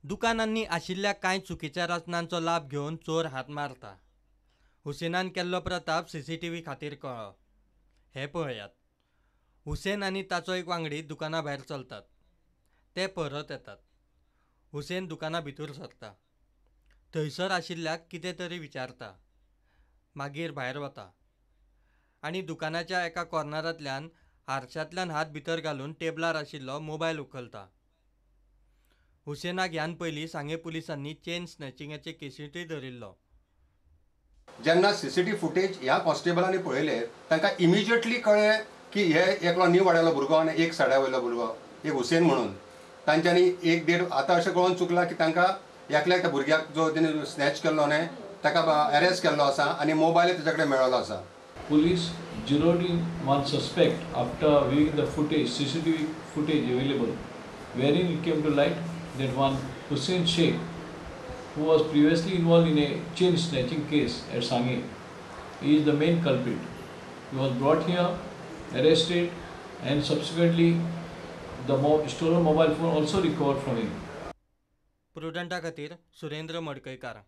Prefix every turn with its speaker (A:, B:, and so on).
A: दुकानांनी आशिल्ल्या कांय चुकीच्या रचनांचो लाभ घेवन चोर हात मारता. हुसेनान केल्लो प्रताप सीसीटीव्ही खातीर कळ्ळो. हे पळयात. हुसेन आनी ताचो एक वांगडी दुकाना भायर चलतात. ते परत येतात. हुसेन दुकाना भितर सरता. थंयसर आशिल्ल्याक कितें तरी विचारता. मागीर भायर वता आनी दुकानाच्या एका कॉर्नरांतल्यान हारशांतल्यान हात भितर घालून टेबलार आशिल्लो मोबायल उखलता. हुसेनाक ह्यान पयलीं सांगे पुलिसांनी चेन स्नॅचिंगाचे केसींतूय धरिल्लो.
B: जेन्ना सीसीटीव्ही फुटेज ह्या कॉन्स्टेबलांनी पळयले तांकां इमिजिएटली कळ्ळें की हे एकलो न्यू वाड्यालो भुरगो आनी एक साड्या वयलो भुरगो, एक हुसेन म्हणून. तांच्यांनी एक देड आतां अशें कळोन चुकलां की तांकां एकल्या त्या भुरग्याक जो तेणी स्नॅच केल्लो न्हय ताका अरेस्ट केल्लो आसा आनी मोबायल ताच्या कडेन मेळ्ळो आसा.
C: Police zeroed in one suspect after viewing the footage, CCTV footage available, wherein it came to light that one Hussain Sheikh, who was previously involved in a chain snatching case at Sange, he is the main culprit. He was brought here, arrested, and subsequently the stolen mobile phone also recovered from him.
A: प्रुडंटा खातीर सुरेंद्र मडकयकार.